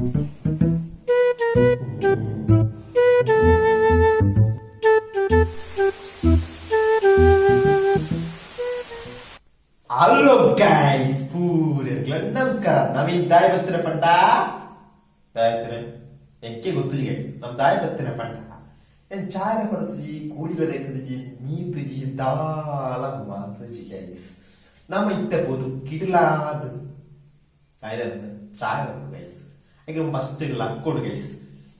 Hello guys, ಪೂರೆರ್ಗ್ಲ ನಮಸ್ಕಾರ. ನವೀನ್ ದಾಯ ಬತ್ತಿನ ಪಂಡ ದಾಯತ್ರೆ ಎಂಕೆ ಗೊತ್ತುಜಿ ಗೈಸ್. ನಮ್ ದಾಯ ಬತ್ತಿನ ಪಂಡ ಏನ್ ಚಾಯ್ ಕೊಡ್ತಜಿ, ಕೂಲಿಗ ದೆಕ್ಕದಿಜಿ, ಮೀತುಜಿ, ದಾಲ ಮಾತುಜಿ ಗೈಸ್. ನಮ್ಮ ಇತ್ತೆ ಪೋದು ಕಿಡ್ಲಾದ್ ದಾಯ್ ಚಾಯ್ ಗೈಸ್. ಈಗ ಮಸ್ತ್ ಲಕ್ಕೊಡು ಗೈಸ್.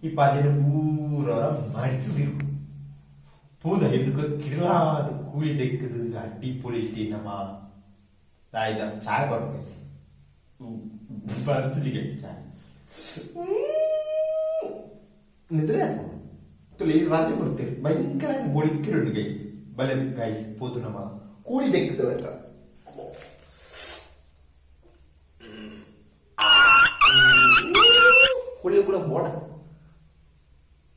ಈ ಪಾಜೆನ ಪೂರ ಮಡಿತದಿರು ಪೂದ ಹಿಡಿದು ಕಿಡ್ಲಾದ ಕೂಲಿ ತೆಕ್ಕದು ಅಡ್ಡಿ ಪೊಲಿಟಿ ನಮ್ಮ ದಾಯ್ದ ಚಾಯ್ ಬರ್ಬೇಕು ಗೈಸ್. ಬರ್ತಿಜಿಗೆ ಚಾಯ್ ನಿದ್ರೆ ತುಳಿ ರಜೆ ಕೊಡ್ತೀರಿ. ಭಯಂಕರ ಬೊಳಿಕಿರುಂಡು ಗೈಸ್. ಬಲೆ ಗೈಸ್, ಪೋದು ನಮ್ಮ ಕೂಲಿ ದೆಕ್ಕದ ಬರ್ಕ. ಕೂಲಿ ಕೂಡ ಬೋಡ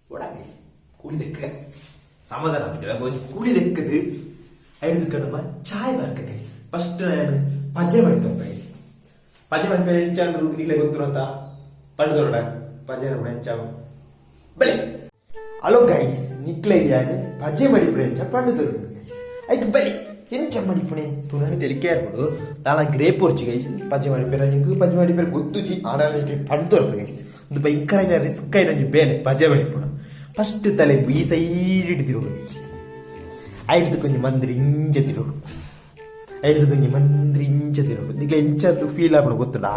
ಬೋಡ ಗೈಸ್. ಕೂಲಿ ದೆಕ್ಕ ಸಮಾಧಾನ ಆಗ್ತದೆ. ಒಂಜಿ ಕೂಲಿ ದೆಕ್ಕದು ಐದು ನಮ್ಮ ಚಾಯ್ ಬರ್ಕ ಗೈಸ್. ಫಸ್ಟ್ ನಾನು ಪಜ್ಜೆ ಮಾಡಿತಪ್ಪ ಗೈಸ್. ಪಜ್ಜೆ ಮನ್ಪೆ ಎಂಚ ನಿಕ್ಲೆ ಗೊತ್ತಿರೋಂತ ಪಂಡದೊರಡ ಪಜ್ಜೆ ಎಂಚ ಬಲೆ. ಹಲೋ ಗೈಸ್, ನಿಕ್ಲೆ ಯಾನು ಪಜ್ಜೆ ಮಡಿಪುಣೆ ಎಂಚ ಪಂಡದೊರಡು ಗೈಸ್. ಐಕ್ ಬಲಿ ಎಂಚ ಮಡಿಪುಣೆ ತುನನೆ ತೆಲಿಕೆ ಇರ್ಬೋದು. ದಾಲ ಗ್ರೇಪ್ ಒರ್ಚಿ ಗೈಸ್. ಪಜ್ಜೆ ಮಡಿಪೆರ ಎಂಕ್ ಪಜ್ಜೆ ಮಡಿಪೆರ ಗೊತ್ತುಜಿ. ಆಂಡ ಪಂಡದೊರಡು ಗೈಸ್. ಒಂದು ಭಯಂಕರ ರಿಸ್ಕ್ ಐನ ಒಂಜಿ ಬೇಲೆ ಪಜ್ಜೆ ಮಡಿಪುಣ. ಫಸ್ಟ್ ತಲೆ ಈ ಸೈಡ್ ಇಡ್ತಿರೋಡು ಗೈಸ್. ಐಡ್ದು ಕೊಂಚ ಮಂದ್ರಿ ಇಂಚ ತಿರೋಡು, ಐಡ್ದು ಕೊಂಚ ಮಂದ್ರಿ ಇಂಚ ತಿರೋಡು. ನಿಕ್ಲೆ ಎಂಚದ್ದು ಫೀಲ್ ಆಪುಂಡು ಗೊತ್ತುಂಡ?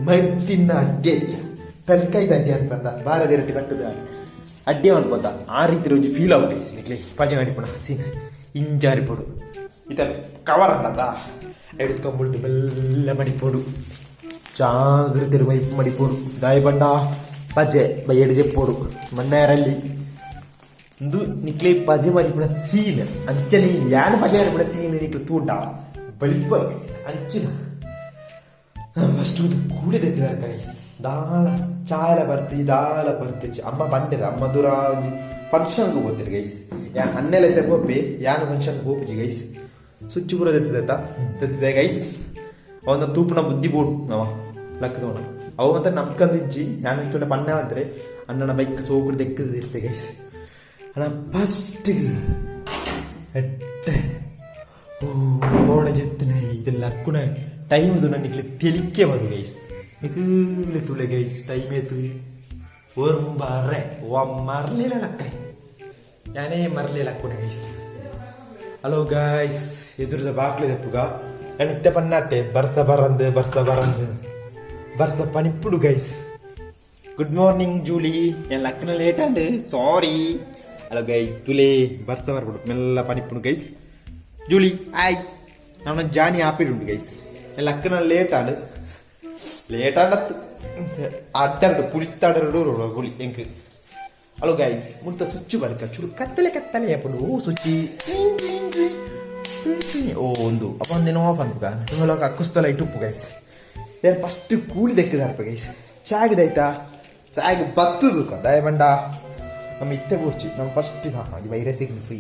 ಮಡ್ತಿನ ಅಡ್ಡೆ ಎಂಚ ಪೆಲ್ಕೈದ ಅಡ್ಡೆ ಅನ್ಪಂದ ಬಾರದಿರಟ್ಟು ಕಟ್ಟುದ ಅಡ್ಡೆ ಅನ್ಪಂದ ಆ ರೀತಿ ಒಂಜಿ ಫೀಲ್ ಆವು ಗೈಸ್. ನಿಕ್ಲೆ ಪಜೆ ಮಡಿಪುಣ ಸೀನ್ ಇಂಚಾರಿಪೊಡು. ಇತ ಕವರ್ ಅಂಡದ ಎಡ್ತ್ಕೊಂಬಿಡ್ದು ಮೆಲ್ಲ ಮಡಿಪೊಡು. ಜಾಗ್ರತೆ ಮಡಿಪೊಡು. ದಾಯ ಬಂಡ ಪಜೆ ಬೈಯಡ್ ಜೆಪ್ಪೊಡು ಮಣ್ಣಾರಲ್ಲಿ. ಇಂದು ನಿಕ್ಲೆ ಪಜೆ ಮಡಿಪುನ ಸೀನ್ ಅಂಚನೆ ಯಾನ್ ಪಜೆ ಮಡಿಪುನ ಸೀನ್ ನಿಕ್ಲೆ ತೂಂಡ ಬಳಿಪ ಗೈಸ್. ಅಂಚಿನ ಫಸ್ಟ್ ಕೂಡಿ ದೆತ್ತಿದಾರ ಗೈಸ್. ದಾಲ ಚಾಯಲ ಬರ್ತಿ ದಾಲ ಬರ್ತಿಚ್ಚಿ ಅಮ್ಮ ಬಂಡೆರ ಅಮ್ಮ ದೂರ ಒಂಜಿ ಫಂಕ್ಷನ್ಗೆ ಹೋಗ್ತೀರಿ ಗೈಸ್. ಯಾ ಅನ್ನೆಲ್ಲ ಪೋಪಿ ಯಾನು ಫಂಕ್ಷನ್ ಪೋಪುಜಿ ಗೈಸ್. ಸ್ವಿಚ್ ಪೂರ ತೆತ್ತಿದೆ ತೆತ್ತಿದೆ ಗೈಸ್. ಅವನ ತೂಪುನ ಬುದ್ಧಿ ಬೋಡು ನವ ಲಕ್ಕದವನ ಅವು ಅಂತ ನಂಬ್ಕಂದಿಜ್ಜಿ. ನಾನು ಇಷ್ಟೊಂದು ಪಣ್ಣ ಅಂತಾರೆ ಅಣ್ಣನ ಬೈಕ್ ಸೋಕುಡು ದೆಕ್ಕದಿರ್ತೆ ಗೈಸ್. ಅಣ್ಣ ಫಸ್ಟ್ ಎಟ್ಟೆ ಓ ಕೋಣ ಜೆತ್ತನೆ ಇದೆಲ್ಲ ಲಕ್ಕುನ ಟೈಮ್ ನನಗೆ ತೆಲಿಕೆ ಬರು ಗೈಸ್. ನಿಕುಲೆ ತುಳೆ ಗೈಸ್, ಟೈಮ್ ಏತು? ಒರ್ಂಬಾರೆ ಮರ್ಲಿಲ್ಲ ಲಕ್ಕ ಯಾನೇ ಮರ್ಲಿಲ್ಲ ಲಕ್ಕುನ ಗೈಸ್. ಹಲೋ ಗಾಯ್ಸ್, ಎದುರದ ಬಾಕ್ಲೆ ದೆಪ್ಪುಗ. ನಾನು ಇತ್ತೆ ಪನ್ನಾತೆ ಬರ್ಸ ಬರಂದು ಬರ್ಸ ಬರಂದು ಬರ್ಸ ಪನಿಪ್ಪುಡು ಗೈಸ್. ಗುಡ್ ಮಾರ್ನಿಂಗ್ ಜೂಲಿ, ഞാൻ ಲಕ್ಕನ late and sorry. Hello guys, ತುಲೆ ಬರ್ಸ ಬರ್ಬಿಡು ಮೆಲ್ಲ ಪನಿಪ್ಪುಡು ಗೈಸ್. ಜೂಲಿ ಆಯ್ ನಾನು ಜಾನಿ ಆಪಿಡುಂಡು ಗೈಸ್. ಲಕ್ಕನ ಲೇಟ್ ಆಂಡ್ ಲೇಟ್ ಆಂಡತ್ತು ಅಡ್ಡರಡು ಪುಳಿತ್ತಾಡರಡು ಗುಳಿ ಎಂಕ್. ಹಲೋ ಗೈಸ್, ಮುಂತ ಸ್ವಿಚ್ ಬರಕ ಚುರು ಕತ್ತಲೆ ಕತ್ತಲೆ ಅಪ್ಪುಂಡು. ಓ ಸ್ವಿಚ್ ಓ ಒಂದು ಅಪ್ಪ ಒಂದೇನೋ ಆಫ್ ಅನ್ಪುಗ ಅಕ್ಕುಸ್ತ ಲೈಟ್ ಉಪ್ಪು ಗೈಸ್. ಏನು ಫಸ್ಟ್ ಕೂಲಿ ದೆಕ್ಕದಾರಪ್ಪ ಗೈಸ್. ಚಾಗಿದಾಯ್ತಾ ಚಾಗ್ ಬತ್ತು ಸುಖ ದಯಬಂಡ ನಮ್ಮ ಇತ್ತೆ ಬೋರ್ಚಿ ನಮ್ಮ first virus free.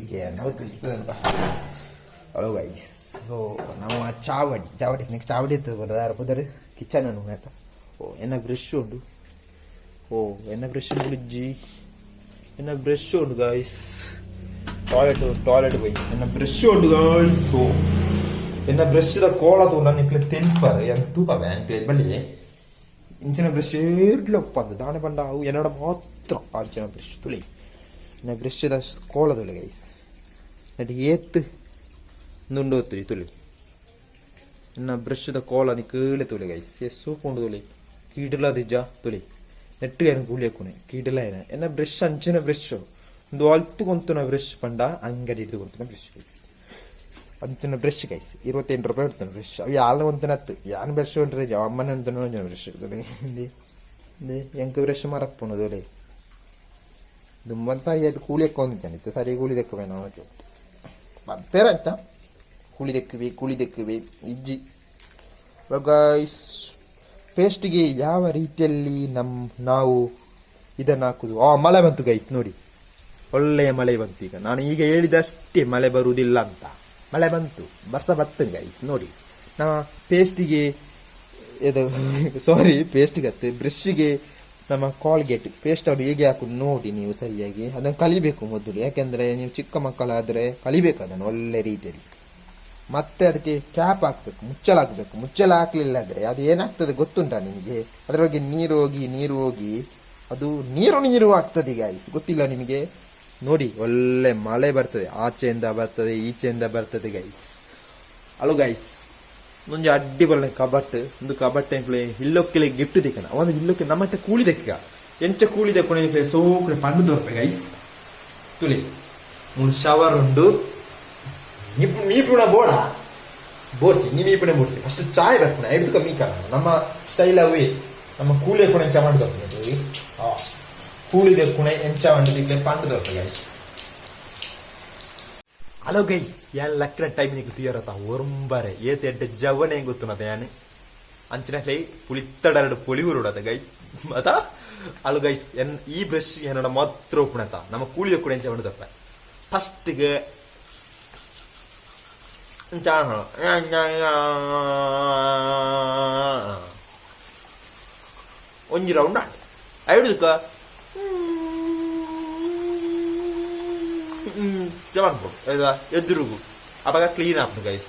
Hello guys, ಓ ನಮ್ಮ ಚಾವಡಿ ಚಾವಡಿ ನೆಕ್ಸ್ಟ್ ಚಾವಡಿ ಎತ್ತದ ಬರ್ತದೆ ಪುದರ್ ಕಿಚನ್ ಅನ್ನು ಆಯ್ತಾ. ಓ ಎನ್ನ ಬ್ರಷ್ ಉಂಡು. ಓ ಎನ್ನ ಬ್ರಷ್ ಉಂಡು ಎನ್ನ ಬ್ರಷ್ ಉಂಡು ಗೈಸ್. ಟಾಯ್ಲೆಟ್ ಟಾಯ್ಲೆಟ್ ಪೋಯಿ ಎನ್ನ ಬ್ರಷ್ ಉಂಡು ಗೈಸ್. ಓ ಎನ್ನ ಬ್ರಷ್ ದ ಕೋಳ ತೂಂಡ ನಿಕ್ಲೆ ತೆಲ್ಪರ್ ಎಂತ ತೂಪವೆ ನಿಕ್ಲೆ ಬಳ್ಳಿ. ಇಂಚಿನ ಬ್ರಷ್ ಏರ್ಡ್ಲ ಉಪ್ಪಂದು ದಾನೆ ಪಂಡ ಅವು ಎನ್ನಡ ಮಾತ್ರ ಅಂಚಿನ ಬ್ರಷ್ ತುಳಿ. ಎನ್ನ ಬ್ರಷ್ ದ ಕೋಳ ತುಳಿ ಗೈಸ್. ನೆಟ್ ಏತ್ ನುಂಡು ತುಳಿ ತುಳಿ ಎನ್ನ ಬ್ರಷ್ ದ ಕೋಲ ನಿಕೇಳೆ ತುಳಿ ಗೈಸ್. ಎಸ್ ಸೂಪುಂಡು ತುಳಿ. ಕೀಟಲ ದಿಜ್ಜ ತುಳಿ ನೆಟ್ಟು ಏನು ಕೂಲಿ ಹಾಕುನೆ ಕೀಟಲ ಏನ ಎನ್ನ ಬ್ರಷ್ ಅಂಚಿನ ಬ್ರಷ್. ಒಂದು ಅಲ್ತು ಕೊಂತುನ ಬ್ರಷ್ ಪಂಡ ಅಂಗಡಿ ಹಿಡಿದು ಕೊಂತುನ ಬ್ರಷ್ ಗೈಸ್. ಅಂಚಿನ ಬ್ರಷ್ ಗೈಸ್. 28 ರೂಪಾಯಿ ಇಡ್ತಾನೆ ಬ್ರಷ್. ಅವು ಯಾಲ ಒಂತನ ಹತ್ತು ಯಾನ್ ಬ್ರಷ್ ಉಂಟ್ರೆ ಅಮ್ಮನ ಅಂತನ ಒಂಜನ ಬ್ರಷ್ ತುಳಿ. ಎಂಕ್ ಬ್ರಷ್ ಮರಪ್ಪುನು ತುಳಿ. ದುಮ್ಮನ್ ಸರಿ ಆಯ್ತು. ಕೂಲಿ ಎಕ್ಕೊಂದಿದ್ದಾನೆ ಇತ್ತು ಸರಿ ಕೂಲಿ ದೆಕ್ಕವೆ ನಾವು ಪೇರ ಅಂತ ಕೂಲಿ ದೆಕ್ಕುವೆ ಕೂಲಿ ದೆಕ್ಕುವೆ ಇಜ್ಜಿ. ಗೈಸ್, ಪೇಸ್ಟ್ಗೆ ಯಾವ ರೀತಿಯಲ್ಲಿ ನಾವು ಇದನ್ನು ಹಾಕುದು? ಆ ಮಳೆ ಬಂತು ಗೈಸ್, ನೋಡಿ, ಒಳ್ಳೆಯ ಮಳೆ ಬಂತು. ಈಗ ನಾನು ಈಗ ಹೇಳಿದಷ್ಟೇ ಮಳೆ ಬರುವುದಿಲ್ಲ ಅಂತ. ಮಳೆ ಬಂತು, ಬರ್ಸ ಬತ್ತು ಗೈಸ್. ನೋಡಿ, ನಮ್ಮ ಪೇಸ್ಟಿಗೆ ಇದು, ಸಾರಿ, ಪೇಸ್ಟಿಗೆ ಅತ್ತೆ ಬ್ರಷ್ಗೆ ನಮ್ಮ ಕಾಲ್ಗೇಟ್ ಪೇಸ್ಟ್ ಅವರು ಹೇಗೆ ಹಾಕುದು ನೋಡಿ ನೀವು ಸರಿಯಾಗಿ ಅದನ್ನು ಕಲಿಬೇಕು ಮೊದಲು. ಯಾಕೆಂದರೆ ನೀವು ಚಿಕ್ಕ ಮಕ್ಕಳಾದರೆ ಕಲಿಬೇಕು ಅದನ್ನು ಒಳ್ಳೆ ರೀತಿಯಲ್ಲಿ. ಮತ್ತೆ ಅದಕ್ಕೆ ಕ್ಯಾಪ್ ಹಾಕಬೇಕು, ಮುಚ್ಚಳ ಹಾಕಬೇಕು. ಮುಚ್ಚಳ ಹಾಕಲಿಲ್ಲ ಅಂದರೆ ಅದು ಏನಾಗ್ತದೆ ಗೊತ್ತುಂಟಾ ನಿಮಗೆ? ಅದರೊಳಗೆ ನೀರು ಹೋಗಿ ನೀರು ಹೋಗಿ ಅದು ನೀರು ನೀರು ಆಗ್ತದೆ ಗಾಯ್ಸ್, ಗೊತ್ತಿಲ್ಲ ನಿಮಗೆ? ನೋಡಿ, ಒಳ್ಳೆ ಮಳೆ ಬರ್ತದೆ, ಆಚೆಯಿಂದ ಬರ್ತದೆ, ಈಚೆಯಿಂದ ಬರ್ತದೆ ಗೈಸ್. ಹಲೋ ಗೈಸ್, ಒಂಜಿ ಅಡ್ಡಿ ಬಲ್ಲ ಕಬಟ್, ಒಂದು ಕಬಟ್ ಎಂಕ್ಲೆ ಇಲ್ಲೊಕ್ಕೆಲೆ ಗಿಫ್ಟ್ ದಿಕ್ಕನ ಒಂದು ಇಲ್ಲೊಕ್ಕೆ ನಮ್ಮತ್ತೆ ಕೂಲಿ ದೆಕ್ಕ ಎಂಚ ಕೂಲಿ ದೆಕ್ಕೊನೆ ಎಂಕ್ಲೆ ಸೋಕ್ರೆ ಪಂಡು ದೊರ್ಪೆ ಗೈಸ್. ತುಲಿ ಮೂರು ಶವರ್ ಉಂಡು. ಮೀಪು ಮೀಪುಣ ಬೋಡ ಬೋರ್ಚಿ, ನೀ ಮೀಪುಣೆ ಬೋರ್ಚಿ. ಫಸ್ಟ್ ಚಾಯ್ ಬರ್ಪುಣ ಹಿಡ್ದುಕ ಮೀಕ ನಮ್ಮ ಸ್ಟೈಲ್ ಅವೇ. ನಮ್ಮ ಕೂಲಿ ದೆಕ್ಕುಣ ಎಂಚ ಮಂಡು ದೊರ್ಪೆ, ಕೂಲಿ ದೆಕ್ಕುಣೆ ಎಂಚ ಮಂಡು ದಿಕ್ಲೆ ಪಂಡು ದೊರ್ಪೆ ಗೈಸ್. ಹಲೋ ಗೈಸ್, ಯಾನ್ ಲಕ್ಕಿನ ಟೈಮ್ ನಿಕ್ ತುಯರತ ಒರಂಬರೆ ಏತ್ ಎಡ್ಡೆ ಜವನೆ ಗೊತ್ತುನದ ಯಾನ್ ಅಂಚಿನ ಪುಳಿತ್ತಡರಡು ಪೊಳಿ ಉರುಡದ ಗೈಸ್ ಅತ. Hello guys, N E brush ಏನೋಡ ಮಾತ್ರ ಉಪ್ಪುಣತ ನಮ್ಮ ಕೂಲಿ ಕೂಡ ಎಂಚ ಮಂಡು ದೊರ್ಪೆ. ಫಸ್ಟ್ಗೆ ಒಂಜಿ ರೌಂಡ್ ಆಂಡ್ ಐಡುಕ ಜಮನ್ಪೊಡು ಎದುರುಗು ಅಪಗ ಕ್ಲೀನ್ ಆಪುಂಡು ಗೈಸ್.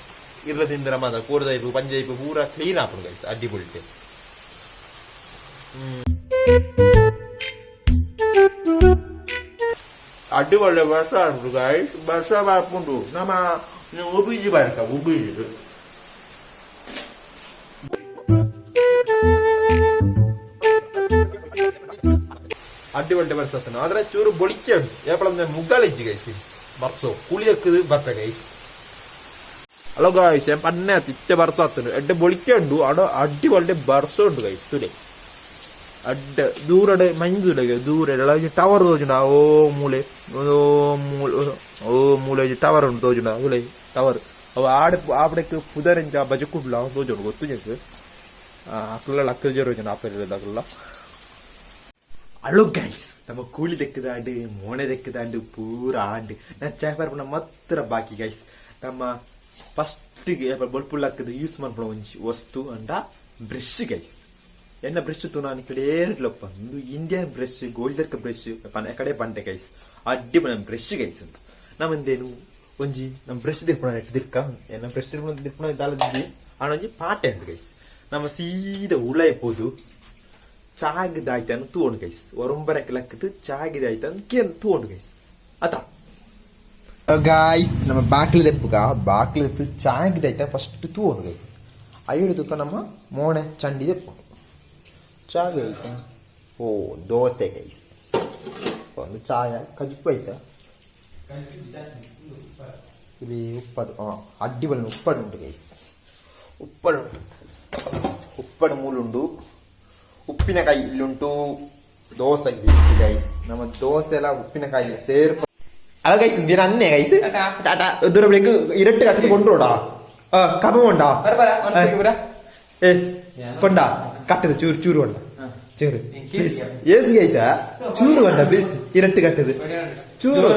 ಇರ್ಲ ತಿಂದ್ರ ಮಾತ ಕೋರ್ದೈಪು ಪಂಜೈಪು ಪೂರ ಕ್ಲೀನ್ ಆಪುಂಡು ಗೈಸ್, ಅಡ್ಡಿ ಪುಳಿಟ್. ಅಡ್ಡಿ ಒಳ್ಳೆ ವರ್ಷ ಆಪುಂಡು ಗೈಸ್, ವರ್ಷ ಆಪುಂಡು. ನಮ್ಮ ಉಬಿಜಿ ಬರ್ಕ ಉಬಿಜಿ ಅಡ್ಡಿ ಒಳ್ಳೆ ವರ್ಷ ಆದ್ರೆ ಚೂರು ಬೊಳಿಕೆ ಉಂಟು. ಏಪಳ ಮುಗ್ಗಾಲಿಜ್ಜಿ ಗೈಸ್, ಬರ್ಸೋ ಕುಳಿಯಕ್ಕದು ಬರ್ತ ಗೈಸ್. ಹಲೋ ಗಾಯ್ಸ್, ಏನ್ ಪನ್ನೆ ಆತು ಇತ್ತೆ ಬರ್ಸ ಆತನು ಎಡ್ಡೆ ಬೊಳಿಕೆ ಉಂಡು ಅಡ ಅಡ್ಡಿ ಒಳ್ಳೆ ಬರ್ಸ ಉಂಡು ಗೈಸ್. ತುಲೆ ಅಡ್ಡ ದೂರಡೆ ಮಂಜುಲೆಗೆ ದೂರ ಟವರ್ ತೋಜುಂಡ. ಓ ಮೂಲೆ, ಓ ಮೂಲೆ, ಓ ಮೂಲೆ ಟವರ್ ಉಂಟು ತೋಜುಂಡ. ತುಲೆ ಟವರ್ ಅವು ಆಡೆ ಆಪಡೆಕ್ ಪುದರೆಂಚ ಬಜಕುಡ್ಲ ತೋಜುಂಡು ಗೊತ್ತು ಜೆಕ್ ಅಕ್ಲ ಅಕ್ಕಲ್ ಜೋರು ಆಪೆಲ್ಲ ಅಕ್ಲ. ಹಲೋ ಗೈಸ್, ನಮ್ಮ ಕೂಲಿ ದೆಕ್ಕದಾಂಡು ಮೋಣೆ ದೆಕ್ಕದಾಂಡು ಪೂರ ಆಂಡ್ ನಾನು ಚಾಯ್ ಪರ್ಪುನ ಮಾತ್ರ ಬಾಕಿ ಗೈಸ್. ನಮ್ಮ ಫಸ್ಟ್ಗೆ ಬೊಲ್ಪುಳ್ಳಕ್ಕದು ಯೂಸ್ ಮನ್ಪುನ ಒಂಜಿ ವಸ್ತು ಅಂಡ ಬ್ರಷ್ ಗೈಸ್. ಎನ್ನ ಬ್ರಷ್ ತು ನಾನು ಕಡೆ ಒಂದು ಇಂಡಿಯನ್ ಬ್ರಷ್ ಗೋಲ್ಡರ್ಕ ಬ್ರಷ್ ಕಡೆ ಬಂಟೆ ಗೈಸ್. ಅಡ್ಡಿ ಬನ ಬ್ರಷ್ ಗೈಸ್ ಉಂಟು. ನಮ್ಮಂದೇನು ಒಂಜಿ ನಮ್ಮ ಬ್ರಷ್ ದಿರ್ಪುಣ ನೆಟ್ ದಿರ್ಕ ಎನ್ನ ಬ್ರಷ್ ದಿರ್ಪುಣ ದಿರ್ಪುಣ ದಾಲದಿ ಆನೊಂಜಿ ಪಾಟೆ ಉಂಟು ಗೈಸ್. ನಮ್ಮ ಸೀದಾ ಉಳಾಯ್ಬೋದು ಚಾಗಿದಾಯ್ತಾನು ತೂವೊಂಡು ಗೈಸ್. ಒರಂಬರಕ್ಕೆ ಲಕ್ಕದು ಚಾಗಿದಾಯ್ತಾನು ಕೇನ್ ತೂವೊಂಡು ಗೈಸ್ ಅತ. ಗಾಯ್ಸ್, ನಮ್ಮ ಬಾಕ್ಲಿ ದೆಪ್ಪುಗ ಬಾಕ್ಲಿ ದೆಪ್ಪು ಚಾಗಿದಾಯ್ತ ಫಸ್ಟ್ ತೂವೊಂಡು ಗೈಸ್. ಐಡು ತುಕ್ಕ ನಮ್ಮ ಮೋಣೆ ಚಂಡಿ ದೆಪ್ಪು ಚಾಗ ಆಯ್ತಾ. ಓ ದೋಸೆ ಗೈಸ್, ಒಂದು ಚಾಯ ಕಜ್ಪು ಆಯ್ತಾ. ಇದು ಉಪ್ಪಡು ಅಡ್ಡಿ ಬಲ್ಲ ಉಪ್ಪಡು ಉಂಟು ಗೈಸ್. ಉಪ್ಪಡು ಉಂಟು, ಉಪ್ಪಡು ಮೂಲುಂಡು, ಉಪ್ಪಿನಕಾಯಿ ಇಲ್ಲುಂಟು, ದೋಸೆ ಇಲ್ಲಿ ಗೈಸ್. ನಮ್ಮ ದೋಸೆ ಎಲ್ಲ ಉಪ್ಪಿನಕಾಯಿ ಸೇರ್ಪ. ಅಲ್ಲ ಗೈಸ್, ದಿನ ಅನ್ನೇ ಗೈಸ್. ಟಾಟಾ. ದೂರ ಬೆಳಿಗ್ಗೆ ಇರಟ್ಟು ಕಟ್ಟದು ಕೊಂಡ್ರೋಡಾ ಕಬ ಉಂಡಾ. ಏ ಕೊಂಡ ಕಟ್ಟದು ಚೂರು ಚೂರು കൊണ്ട ಚೂರು ಪ್ಲೀಸ್ ಏಸಿ ಆಯ್ತಾ ಚೂರು ಕೊಂಡ ಪ್ಲೀಸ್ ಇರಟ್ಟು ಕಟ್ಟದು ಚೂರು.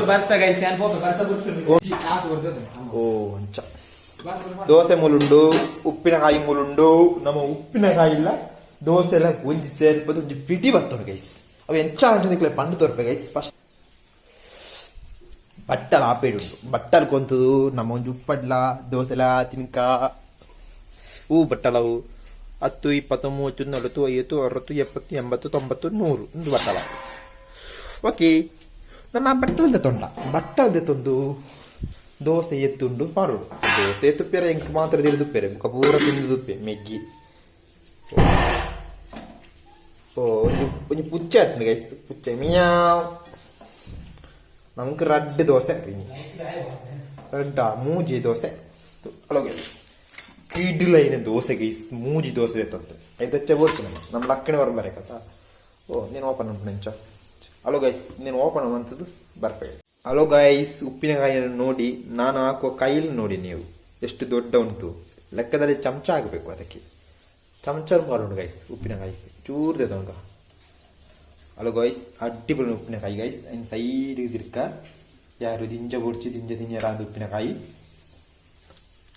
ಓ ಅಂಚ ದೋಸೆ ಮೂಲುಂಡು, ಉಪ್ಪಿನಕಾಯಿ ಮೂಲುಂಡು. ನಮ್ಮ ಉಪ್ಪಿನಕಾಯಿ ಇಲ್ಲ ದೋಸೆ ಎಲ್ಲ ಒಂಜಿ ಸೇರ್ಪದು ಒಂಜಿ ಪಿಟಿ ಬತ್ತುಂಡು ಗೈಸ್. ಅವು ಎಂಚ ಅಂಟು ಪಂಡು ತೋರ್ಪೆ ಗೈಸ್. ಫಸ್ಟ್ ಬಟ್ಟಲ್ ಆಪೇಡು ಉಂಟು. ಬಟ್ಟಲ್ ಕೊಂತದು ನಮ್ಮ ಒಂಜಿ ಉಪ್ಪಡ್ಲ ದೋಸೆಲ ತಿನ್ಕ. ಹೂ ಬಟ್ಟಲವು 10, 20, 30, 40, 50, 60, 70, 80, 90, 100 ಒಂದು ಬಟ್ಟಲ. ಓಕೆ, ನಮ್ಮ ಬಟ್ಟಲ್ದ ತೊಂಡ ಬಟ್ಟಲ್ದ ತೊಂದು ದೋಸೆ ಎತ್ತುಂಡು ಪಾಡೋಡು. ದೋಸೆ ಎತ್ತುಪ್ಪೇರೆ ಎಂಕ್ ಮಾತ್ರ ತಿರುದುಪ್ಪೇರೆ ಬುಕ್ಕ ಪೂರ ತಿಂದು ಮೆಗ್ಗಿ. ಓ ಒಂಜಿ ಒಂಜಿ ಪುಚ್ಚೆ ಆತ್ಂಡ್ ಗೈಸ್, ಪುಚ್ಚೆ ಮಿಯಾವ್. ನಮ್ಗೆ ರಡ್ಡ್ ದೋಸೆ, ರಡ್ಡ ಮೂಜಿ ದೋಸೆ. ಹಲೋ ಗೈಸ್, ಕಿಡ್ಲೈನ ದೋಸೆ ಗೈಸ್, ಮೂಜಿ ದೋಸೆ ತಂತೆ ಐದು ಹೆಚ್ಚ ಬೋರ್ಚು. ನಮ್ಮ ನಮ್ಮ ಲಕ್ಕಣೆ ಹೊರ ಬರಕತ್ತ. ಓ ನೀನು ಓಪನ್ ಉಂಟು ನೆಂಚ. ಹಲೋ ಗೈಸ್, ನೀನು ಓಪನ್ ಅಂತದ್ದು ಬರ್ಪೆ. ಹಲೋ ಗೈಸ್, ಉಪ್ಪಿನಕಾಯಿಯನ್ನು ನೋಡಿ, ನಾನು ಹಾಕುವ ಕೈಲಿ ನೋಡಿ ನೀವು ಎಷ್ಟು ದೊಡ್ಡ ಉಂಟು. ಲೆಕ್ಕದಲ್ಲಿ ಚಮಚ ಆಗಬೇಕು, ಅದಕ್ಕೆ ಚಮಚ ಮಾಡೋಣ ಗೈಸ್. ಉಪ್ಪಿನಕಾಯಿ ಚೂರ್ದೆ ತನಕ. ಹಲೋ ಗೈಸ್, ಅಡ್ಡಿಪೊಳಿ ಉಪ್ಪಿನಕಾಯಿ ಗೈಸ್. ಇನ್ ಸೈಡ್ ತಿರ್ಕ ಯಾರು ದಿಂಜ ಬೊಡ್ಚಿ ದಿಂಜ ತಿನ್ಯರ ಅಂದ್ ಉಪ್ಪಿನಕಾಯಿ.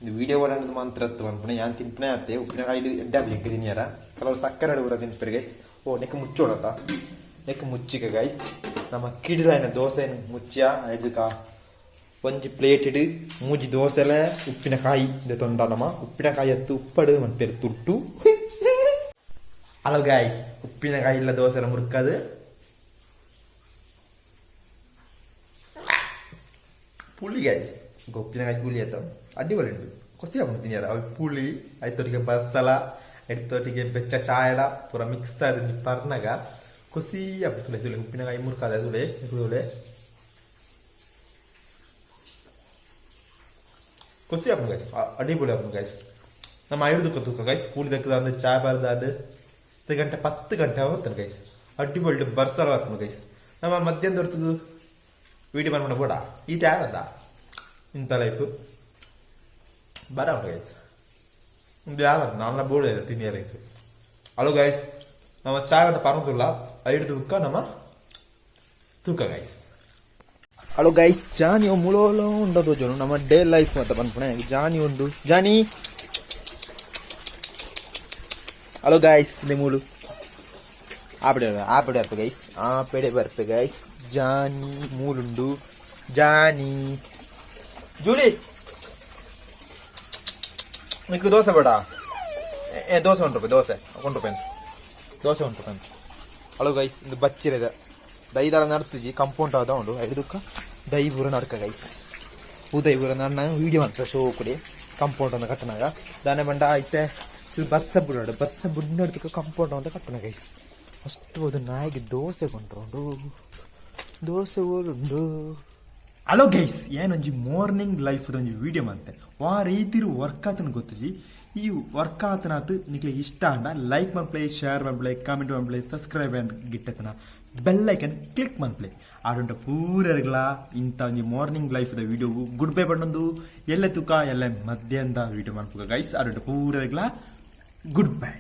ಇದು ವಿಡಿಯೋ ಮಾಡೋದು ಮಾತ್ರ ಪನ್ಪುಣೆ ಯಾನ್ ತಿನ್ಪುಣೆ ಅತ್ತೆ. ಉಪ್ಪಿನಕಾಯಿ ಎಡ್ಡೆ ಎಂಕ್ ತಿನ್ಯರ. ಕೆಲವು ಸಕ್ಕರೆ ಕೂಡ ತಿನ್ಪೆರ್ ಗೈಸ್. ಓ ನೆಕ್ ಮುಚ್ಚೋಡತ್ತ, ನೆಕ್ ಮುಚ್ಚಿಕ ಗೈಸ್. ನಮ್ಮ ಕಿಡಿಲಾಯಿನ ದೋಸೆ ಮುಚ್ಚಿಯ. ಐದುಕ ಒಂಜಿ ಪ್ಲೇಟ್ ಇಡು ಮೂಜಿ ದೋಸೆಲೆ ಉಪ್ಪಿನಕಾಯಿ ತೊಂಡ. ನಮ್ಮ ಉಪ್ಪಿನಕಾಯಿ ಅತ್ತು, ಉಪ್ಪಡು ಮನ್ಪೇರು ತುಟ್ಟು. ಹಲೋ ಗಾಯ್ಸ್, ಉಪ್ಪಿನಕಾಯಿ ಇಲ್ಲ ದೋಸೆ ಎಲ್ಲ ಮುರ್ಕದು. ಪುಳಿ ಗಾಯ್ಸ್, ಉಪ್ಪಿನಕಾಯಿ ಪುಳಿ ಆಯ್ತು. ಅಡ್ಡಿ ಉಂಟು, ಖುಷಿ ಆಗ್ಬಿಡ್ತೀನಿ ಅದು. ಅವು ಪುಳಿ ಐತೊಟ್ಟಿಗೆ ಬಸಲ, ಐತೊಟ್ಟಿಗೆ ಬೆಚ್ಚ ಚಾಯಡ ಪೂರ ಮಿಕ್ಸ್ ಆದ ಪರ್ನಾಗ ಖುಷಿ ಆಗ್ಬಿಡ್ತುಲೆ. ತುಲೆ, ಉಪ್ಪಿನಕಾಯಿ ಮುರ್ಕಾದ ತುಲೆ ತುಲೆ. ಖುಷಿ ಆಗ್ಬಿಡು ಗೈಸ್, ಅಡಿಪೊಳಿ ಆಗ್ಬಿಡು ಗೈಸ್. ನಮ್ಮ ಐದು ತೂಕ ಗೈಸ್, ಕೂಲಿ ದಕ್ಕದ ಅಂದ್ರೆ ಚಾಯ್ ಬಾರ್ದಾಡು 10 ಗಂಟೆ 10 ಗಂಟೆ ಆಗುತ್ತೆ ಗೈಸ್. ಅಡ್ಡಿಪೊಳಿ ಬರ್ಸಲ ಬರ್ಕೊಂಡು ಗೈಸ್. ನಮ್ಮ ಮಧ್ಯಾಹ್ನದ ಹೊರತು ವೀಡಿಯೋ ಮಾಡ್ಕೊಂಡು ಬೋಡ ಈತ ಯಾರದ ಇಂಥ ಲೈಫ್ ಬರ ಗೈಸ್. ಇದು ಯಾರ ನಾಲ್ನ ಬೋರ್ಡ್ ಇದೆ ತಿನ್ನಿಯರ್. ಹಲೋ ಗೈಸ್, ನಮ್ಮ ಚಾಯ್ ಅಂತ ಪರದಿಲ್ಲ. ಐದು ತೂಕ ನಮ್ಮ ತೂಕ ಗೈಸ್. ಹಲೋ ಗೈಸ್, ಜಾನಿ ಮುಳೋಲ ಉಂಡದು ಜನ. ನಮ್ಮ ಡೇ ಲೈಫ್ ಅಂತ ಪನ್ಪುಣೆ ಜಾನಿ ಉಂಡು ಜಾನಿ. ಹಲೋ ಗಾಯ್ಸ್, ಮೂಲು ಆಪಡೆ ಆಪಡೆ ಬರ್ಪೆ ಗೈಸ್, ಆಪಡೆ ಬರ್ಪೆ ಗೈಸ್. ಜಾನಿ ಮೂಲುಂಡು ಜಾನಿ. ಜೂಲಿ, ನಿಕ್ಕು ದೋಸೆ ಬೇಡ? ಏ ದೋಸೆ 1 ರೂಪಾಯಿ, ದೋಸೆ 1 ರೂಪಾಯಿ, ದೋಸೆ 1 ರೂಪಾಯಿ. ಹಲೋ ಗೈಸ್, ಇದು ಬಚ್ಚಿರದ ದೈದಾರ ನಡ್ತಿಜಿ. ಕಂಪೌಂಡ್ ಆದ ಉಂಡು. ಐದುಕ್ಕ ದೈ ಪೂರ ನಡ್ಕ ಗೈಸ್. ಉದಯ್ ಪೂರ ನನ್ನ ವೀಡಿಯೋ ಮಾಡ್ತಾರೆ. ಶೋ ಕುಡಿ ಕಂಪೌಂಡ್ ಅನ್ನು ಕಟ್ಟನಾಗ ದಾನೆ ಬಂಡ ಐತೆ. ಚೂರು ಬರ್ಸ ಬುಡಾಡು, ಬರ್ಸ ಬುಡ್ನಡ್ದಕ್ಕೆ ಕಂಪೌಂಡ್ ಅಂತ ಕಟ್ಟಣ ಗೈಸ್. ಅಷ್ಟು ಅದು ನಾಯಿಗೆ ದೋಸೆ ಕೊಂಡ್ರು, ದೋಸೆ ಓಲುಂಡು. ಹಲೋ ಗೈಸ್, ಏನೊಂಜಿ ಮಾರ್ನಿಂಗ್ ಲೈಫ್ ಒಂಜಿ ವಿಡಿಯೋ ಮಂತೆ. ವಾ ರೀತಿರು ವರ್ಕ್ ಆತನ ಗೊತ್ತುಜಿ. ಈ ವರ್ಕ್ ಆತನಾತು ನಿಕ್ಲೆ ಇಷ್ಟ ಅಂಡ ಲೈಕ್ ಮನ್ಪ್ಲೆ, ಶೇರ್ ಮನ್ಪ್ಲೆ, ಕಾಮೆಂಟ್ ಮನ್ಪ್ಲೆ, ಸಬ್ಸ್ಕ್ರೈಬ್ ಅಂಡ್ ಗಿಟ್ಟತನ ಬೆಲ್ ಐಕನ್ ಕ್ಲಿಕ್ ಮನ್ಪ್ಲೆ. ಆಡುಂಟ ಪೂರರ್ಗ್ಲ ಇಂಥ ಒಂಜಿ morning life the video good bye ಪಂಡೊಂದು ಎಲ್ಲ ತುಕ ಎಲ್ಲ ಮಧ್ಯಾಹ್ನದ ವಿಡಿಯೋ ಮನ್ಪುಗ ಗೈಸ್. ಆಡುಂಟ ಪೂರರ್ಗ್ಲ ಗುಡ್ ಬೈ.